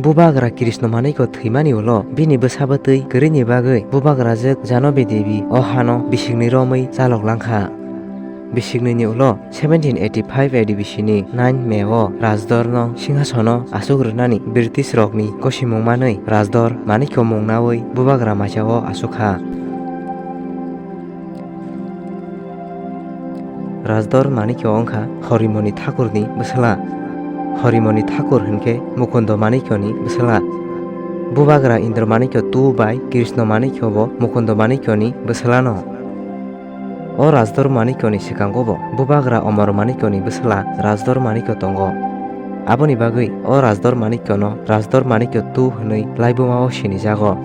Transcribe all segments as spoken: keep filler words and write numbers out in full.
Bubagra Krishna Manikya thwimani ulo bini bwsa bwtwi kwrwini bagwi Bubagra jwk Janobi Devi o hano bisikni romwi chalok langkha. Bisiknini ulo seventeen eighty-five A D B C ni nine May o Rajdor no singhasono aswk rwnani British rokni kosimung manwi Rajdor Manikya mung nawi Bubagra maisa o aswk kha. Rajdor Manikya wngkha Horimoni Thakurni bwsla. Horimoni Thakur hinkhe Mukundo Manikyani bwsla. Bubagra Indra Manikya two bai Krishna Manikya bo Mukundo Manikyani bwslano. O Rajdor Manikyani swkango bo Bubagra Omor Manikyani bwsla Rajdor Manikya tongo. Aboni bagwi o Rajdor Manikyano Rajdor Manikya two hwnwi laibuma o sinijago.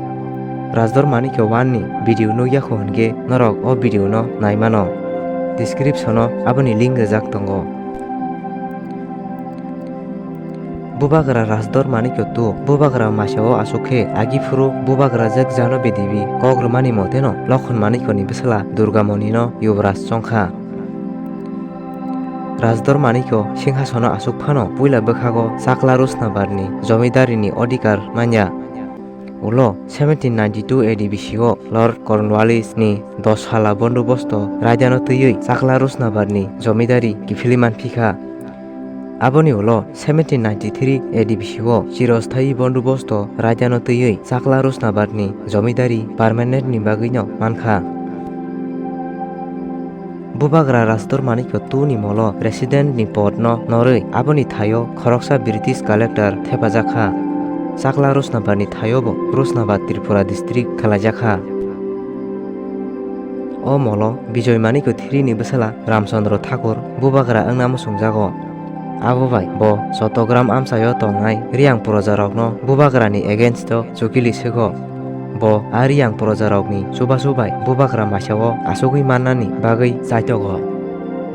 Rajdor Manikya one ni video nukya kho hinkhe norok o video no naimano. Description o aboni link rijak tongo. Bubagra Rajdor Manikya two Bubagra maisa o aswk khe agi phuru Bubagra jwk Janobi Devi kok rwmani moteno Lokhon Manikyani bwsla Durgamoni no Yuvraj chongkha. Rajdor Manikya singhasono aswk phano puila bwkhago Chakla Rusnabarni jomidarini odhikar manya. Ulo seventeen ninety-two A D B C o Lord Cornwallis ni dos sala bondobosto raidano twiwi Chakla Rusnabarni jomidari kiphilwi manphi kha. Aboni ulo seventeen ninety-three A D B C o chirosthayi bondobosto raidano twiwi Chakla Rusnabarni jomidari permanent ni bagwino mankha. Bubagra Rajdor Manikya two ni molo resident ni pod no norwi aboni thaio khoroksa British collector thepajak kha. Chakla Rusnabar ni thaio bo Rusnabad Tripura district khwlaijak kha. O molo Bijoy Manikya three ni bwsala Ramchandra Thakur Bubagra wngna muchungjago. Abo bai bo Chottogram amchaio tongnai Riyang projarokno Bubagrani against o chukili swgo. Bo a Riyang projarokni chubachu bai Bubagra maisao achugwi mannani bagwi chaitogo.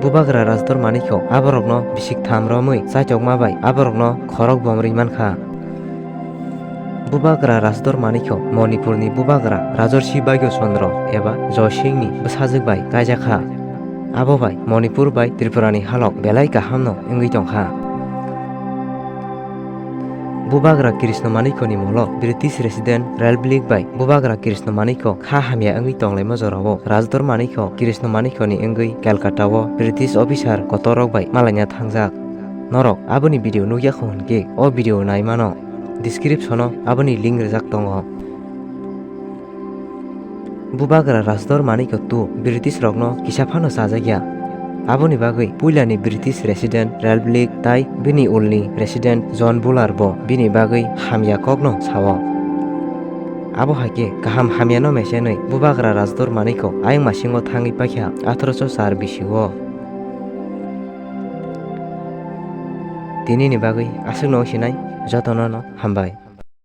Bubagra Rajdor Manikya aborokno bisik tham romwi chaitokma bai aborokno khorok bomrwi mankha. Bubagra Rajdor Manikya Manipurni Bubagra Rajarshi Bhagya Chandra eba Joy Singhni bwsajwk bai kaijakha. Abo bai Manipur bai Tripurani halok belai kahamno wngwi tongkha. Bubagra Krishna Manikyani molo British resident Ralph Blake bai Bubagra Krishna Manikya kha hamya wngwi tonglaima jorao Rajdor Manikya Krishna Manikyani wngwi Calcutta o British officer kotorrok bai malaina thangjak. Norok aboni video nukya kho hinkhe o video naimano. Description o aboni link rijak tongo. Bubagra Rajdor Manikya two British rokno kisa phano chajakya. Aboni bagwi puilani British resident Ralph Blake tai bini ulni resident John Buller bo bini bagwi hamya kokno sao. Abo hai khe kaham hamyano mesenwi Bubagra Rajdor Manikya ayang masingo thangwi paikha athroso char bisio. Tinini bagwi aswkno wngsinai jotono no hambai.